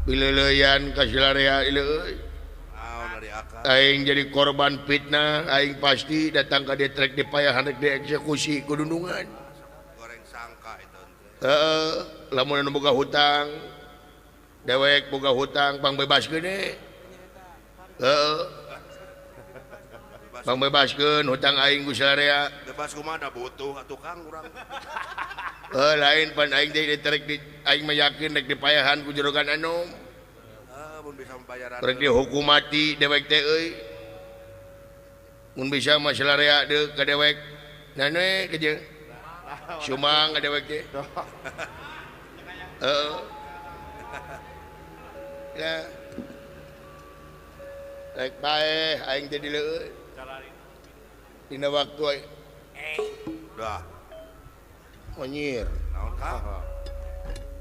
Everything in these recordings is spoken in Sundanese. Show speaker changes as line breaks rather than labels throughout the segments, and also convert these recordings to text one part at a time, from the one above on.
Pileleyan ka silarea ieu. Aing jadi korban fitnah, aing pasti datang ka dieu trek dipayahan rek dieksekusi ku dundungan.
Goreng sangka itu.
Heeh, lamun anu boga hutang, dewek boga hutang pangbebaskeun we. Heeh. Pangbebaskeun hutang aing ku silarea.
Bebas kumaha da butuh atuh Kang urang.
Heuh lain pan aing teh diterek di aing mah yakin rek dipayahan ku jorogan anom. Rek dihukum mati dewek teh euy. Mun bisa mah silarea deuk ka dewek. Nane ke jeung. Sumang ka dewek teh. Heeh. Ya. Rek bae aing teh di leueut. Dina waktu aing.
Dah.
Anjir.
Naon Kang?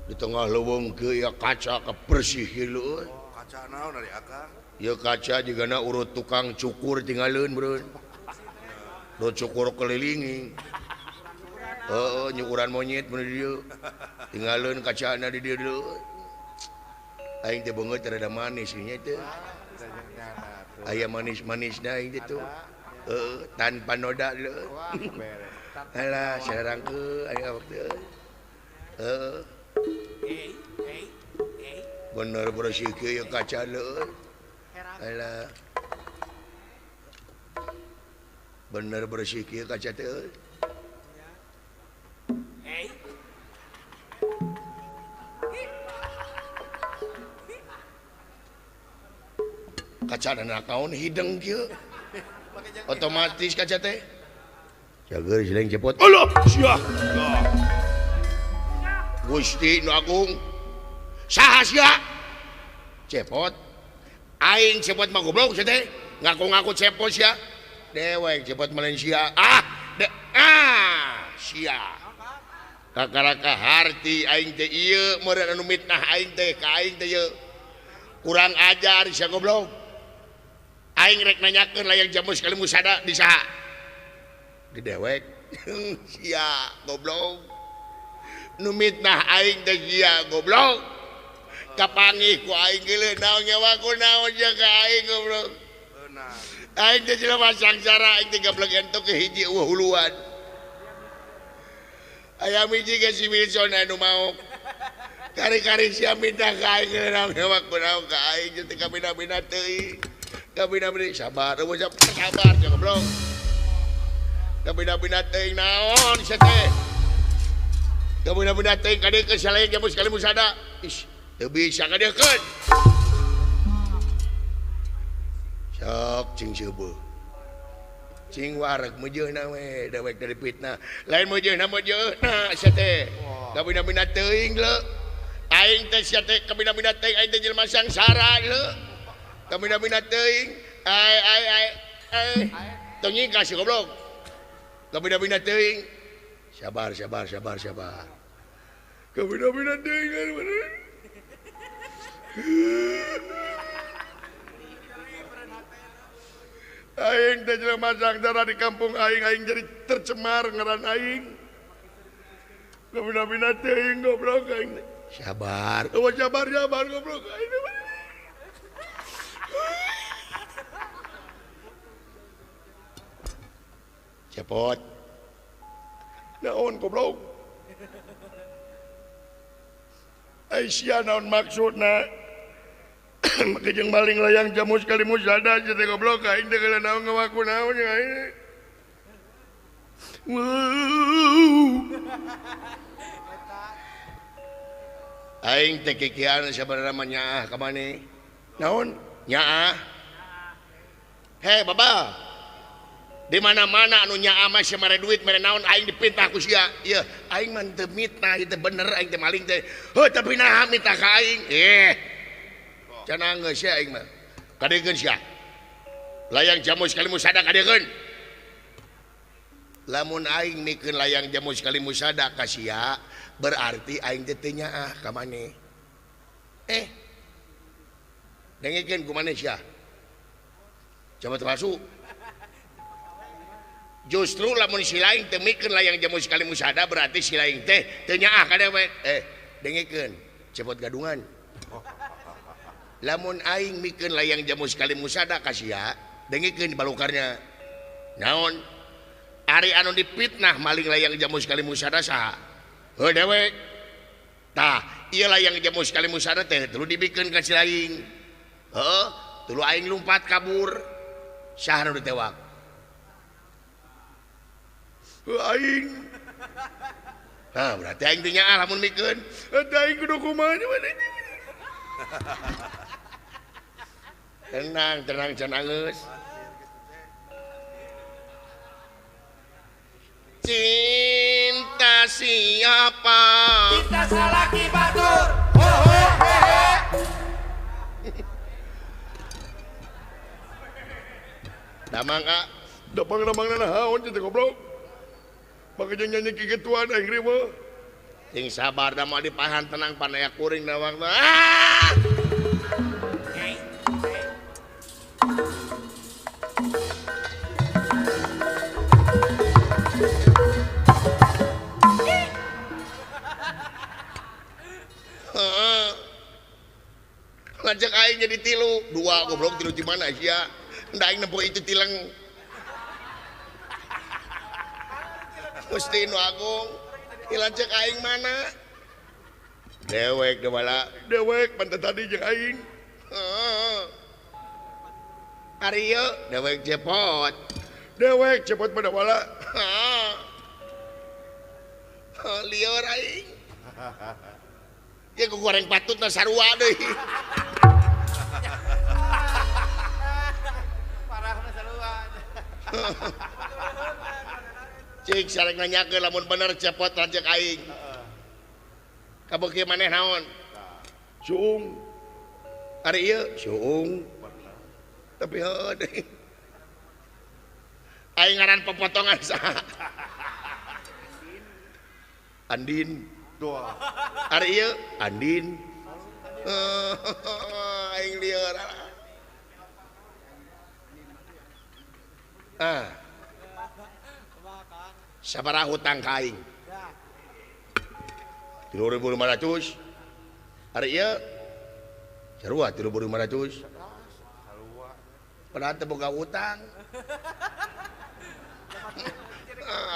Di tengah leuweung kieu ya kaca kebersih kieu leueut.
Kaca naon ari Akang?
Ya kaca jigana urut tukang cukur tinggaleun beureun. Urut cukur kelilingi. Heeh, nyukuran monyet mun di dieu. Tinggaleun kacana di dieu leueut. Aing teh beungeut rada manis nya teh. Aya manis-manisna aing teh tuh. Heeh, tanpa noda leueut. Alah, sarangkeun aya waktu. Heeh. Bener bersih kieu kaca leueut. Alah. Bener bersih kieu kaca teh euy. Kaca naon hideng kieu. Otomatis kaca teh. Jager sileng cepot. Allah, sia. Gusti nu agung. Saha sia? Cepot. Aing cepot mah goblok sia teh. Ngaku-ngaku cepot sia. Dewek cepot Malaysia. Ah, de, ah, sia. Kakaraka harti aing teh ieu meureun anu mitnah aing teh ka aing teh ieu. Kurang ajar sia goblok. Aing rek nanyakeun layang jamus kali musada di saha? Di dewek. Sia goblok. Nu mitnah aing teh sia goblok. Kapanggih ku aing geuleuh naon nyawa ku naon sia ka aing goblok. Aing teh jelema sangsara aing teh gablek entok ke hiji eueuh huluan. Aya hiji ge si Wilson anu maok. Kari-kari sia minta ka aing geuleuh naon nyawa ku naon ka aing teh kabina-bina teuing. Kabina-bina sabar, eueuh sabar sia goblok. Kabina-bina teuing naon sia teh. Kabina-bina teuing ka dieu salain jamus kali musada. Ish. Teu bisa kadeukeun. Sok cing seubeut. Cing wareg meujeuna we dewek dari fitnah. Lain meujeuna meujeuna sia teh. Kabina-bina teuing leu. Aing teh sia teh kabina-bina teuing aing teh jelema sangsara leu. Kabina-bina teuing. Ai ai ai ai. Tong nyingkah si goblok. Kabina-bina teuing. Sabar sabar sabar sabar. Kabina-bina teuing. Aing teh jelema sangsara di kampung aing, aing jadi tercemar ngaran aing. Kabina-bina teuing goblok aing. Sabar. Oh sabar sabar goblok aing. Cepot. Naon goblok? Ai sia naon maksudna? Make jeung maling layang jamus kali musada sia teh goblok aing teh geuleuh naon ngawaku naon jeung aing. Aing teh kikian sabarana mah nyaah ka maneh. Naon? Nyaah. Hei baba. Di mana-mana anu nyaah mah sia mere duit mere naon aing dipitnah ku sia. Ieu aing mah teu mitnah ieu teh bener aing teh maling teh. Heuh tapi naha mitnah ka aing? Eh. Cenah geus sia aing mah. Kadeukeun sia. Layang jamus kali musada kadeukeun. Lamun aing mikeun layang jamus kali musada ka sia, berarti aing teh teu nyaah ka maneh. Eh. Dengekeun ku maneh sia. Coba termasuk. Justru lamun si laing teu mikeun layang jamus kali musada berarti si laing teh teu nyaah ka dewek. Eh, dengekeun. Cepot gadungan. Lamun aing mikeun layang jamu sekali musada ka sia, dengekeun balukarnya. Naon? Ari anu dipitnah maling layang jamu sekali musada saha? Heuh dewek. Tah, ieu layang jamu sekali musada teh tuluy dibikeun ka si laing. Heuh, tuluy aing lumpat kabur. Saha nu ditewak? Heuh aing. Nah, berarti aing teh nyaah lamun mikeun. Eta aing kudu kumaha maneh. Tenang, tenang can anggeus. Cinta siapa?
Cinta salaki batur. Ho ho he he.
Damang ah, damang-damang naon teh goblok. Make jeung nyanyi kikituan aing riweuh. Sing sabar da moal dipahan tenang panaya kuring dawang. Ah! Ngajak aing jadi tilu, dua goblok tilu di mana sia? Nda aing nempo itu tileng. Gusti Nu Agung, lanceuk aing mana? Dewek dewala, dewek pantes tadi jeung aing. Heeh. Ari ieu dewek cepot. Dewek cepot mah dewala. Heeh. Lieur aing. Ya ku goreng patutna sarua deui.
Parahna sarua.
Cik sareng nanyakeun lamun bener cepot lanceuk aing. Kabeuki maneh naon? Suung. Ari ieu suung. Tapi heueuh deui. Aing ngaran pepotongan saha? Andin. Ari ieu Andin. Aing lieur. Ah. Sabaraha hutang ka aing? 3.500. Ari ieu sarua 3.500. Padahal teu boga utang.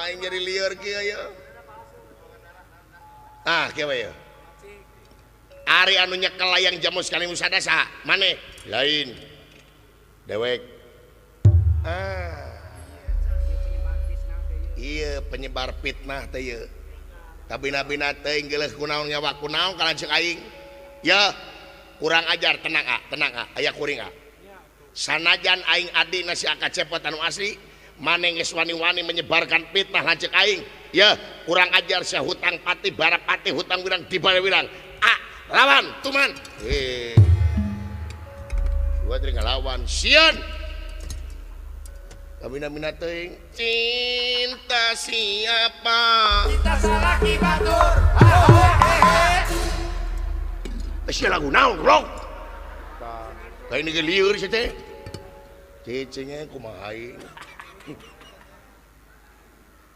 Aing jadi lieur kieu ieu. Ah, kieu we ieu. Ari anu nyekel layang jamu sekali musada saha? Maneh? Lain. Dewek. Ah. Iya penyebar fitnah teh ieu. Kabina-bina teuing geuleuh kunaon nyawa kunaon ka lanceuk aing. Ya, kurang ajar tenang ah, tenang ah, aya kuring ah. Sanajan aing adina si Aka Cepot anu asli, maneh geus wani-wani menyebarkan fitnah lanceuk aing. Ya, kurang ajar sia hutang pati barapati hutang wirang dibare wirang. Ah, lawan tuman. Heh. Gua teh ngalawan sieun. Kabina-bina teuing. Cinta siapa?
Cinta salaki batur. Ha ho he he.
Sia lagu naon goblok? Lain ge lieur sia teh. Cicingnya kumaha aing.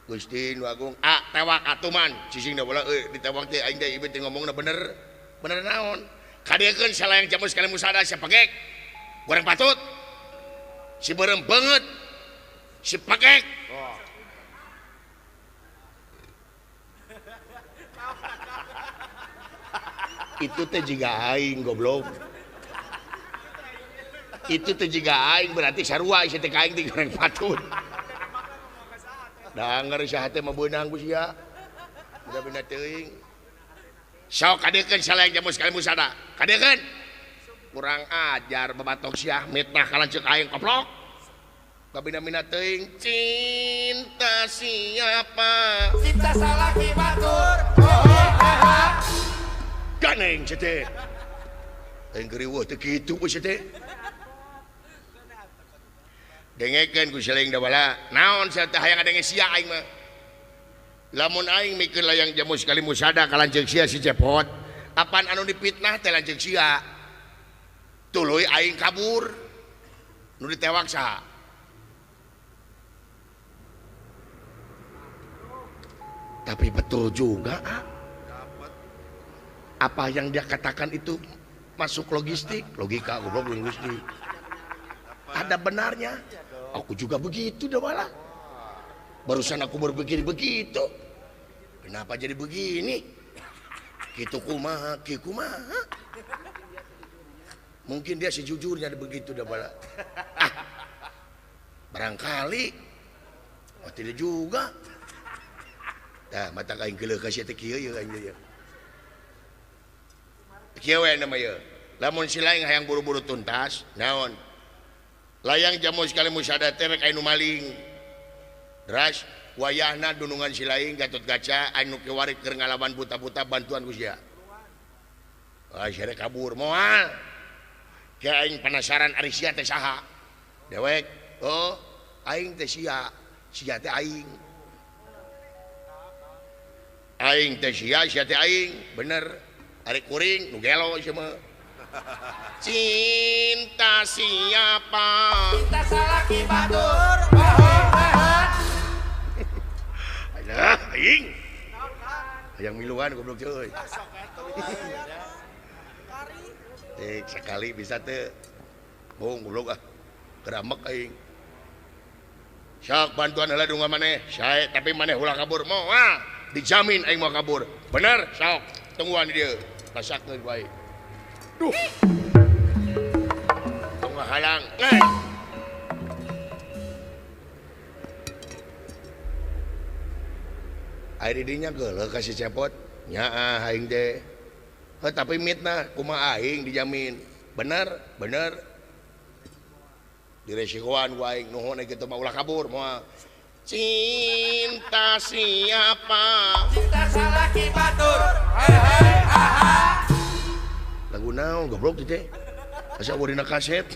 Gusti Nu Agung, ah tewak atuman. Cicing da bola euy ditewak teh aing teh ieu teh ngomongna bener. Bener naon? Kadiekeun salayang jamu sekali musada sia pegek. Goreng patut. Si beureum beungeut. Si pegek. Itu teh jiga aing goblok. Itu teh jiga aing berarti sarua sia teh ka aing teh goreng patut. Danger sia teh mah beunang ku sia. Beda-beda teuing. Sok kadiekeun salayang jamu sekali musada. Kadiekeun. Kurang ajar babatok sia mitnah ka lanceuk aing koplok. Kabina-bina teuing. Cinta siapa?
Cinta salaki batur. Ho ho ha ha.
Ganeng sia teh. Aing geriweuh teh kitu we sia teh. Dengekeun ku siling dawala. Naon sia teh hayang ngadenge sia aing mah. Lamun aing mikeun layang jamu sekali musada ka lanceuk sia si Cepot, apan anu dipitnah teh lanceuk sia. Tuluy aing kabur. Nu ditewak saha? Tapi betul juga, ah. Apa yang dia katakan itu Masuk logistik, logika goblok linguistik. Ada benarnya. Aku juga begitu dah malah. Barusan aku berpikir begitu. Kenapa jadi begini? Kitu kumaha, kieu kumaha. Mungkin dia sejujurnya begitu dah malah. Ah. Barangkali. Oh, tidak juga. Tah, mata aing geuleuh ka sia teh kieu ye aing ye. Kieu we nama ye. Lamun si laing hayang buru-buru tuntas, naon? Layang jamu sekali musada teh rek anu maling. Deras wayahna dunungan si laing Gatot Kaca anu kiwari keur ngalawan buta-buta bantuan ku sia. Ah sia rek kabur moal. Ke aing penasaran ari sia teh saha. Dewek, oh aing teh sia, sia teh aing. Aing teh sia, sia teh aing, bener. Ari kuring nu gelo sia mah. Cinta siapa?
Cinta salaki batur.
Alah, aing. Hayang miluan goblok teh euy. Tik sekali bisa teu. Bohong goblok ah. Keramek aing. Sok bantuan heula dunga maneh, sae tapi maneh ulah kabur moal. Dijamin aing mau kabur. Bener, sok. Tungguan di dieu. Pasakkeun bae. Duh. Tong halang. Air dinya geuleuh ka si Cepot. Nyaah aing teh. Heuh tapi mitnah kumaha aing dijamin. Bener, bener. Diresikoan ku aing nuhun kitu mah ulah kabur moal. Cinta siapa?
Cinta salaki batur. Hei hei ha ha.
Lagu naon goblok teh? Asa urina kaset.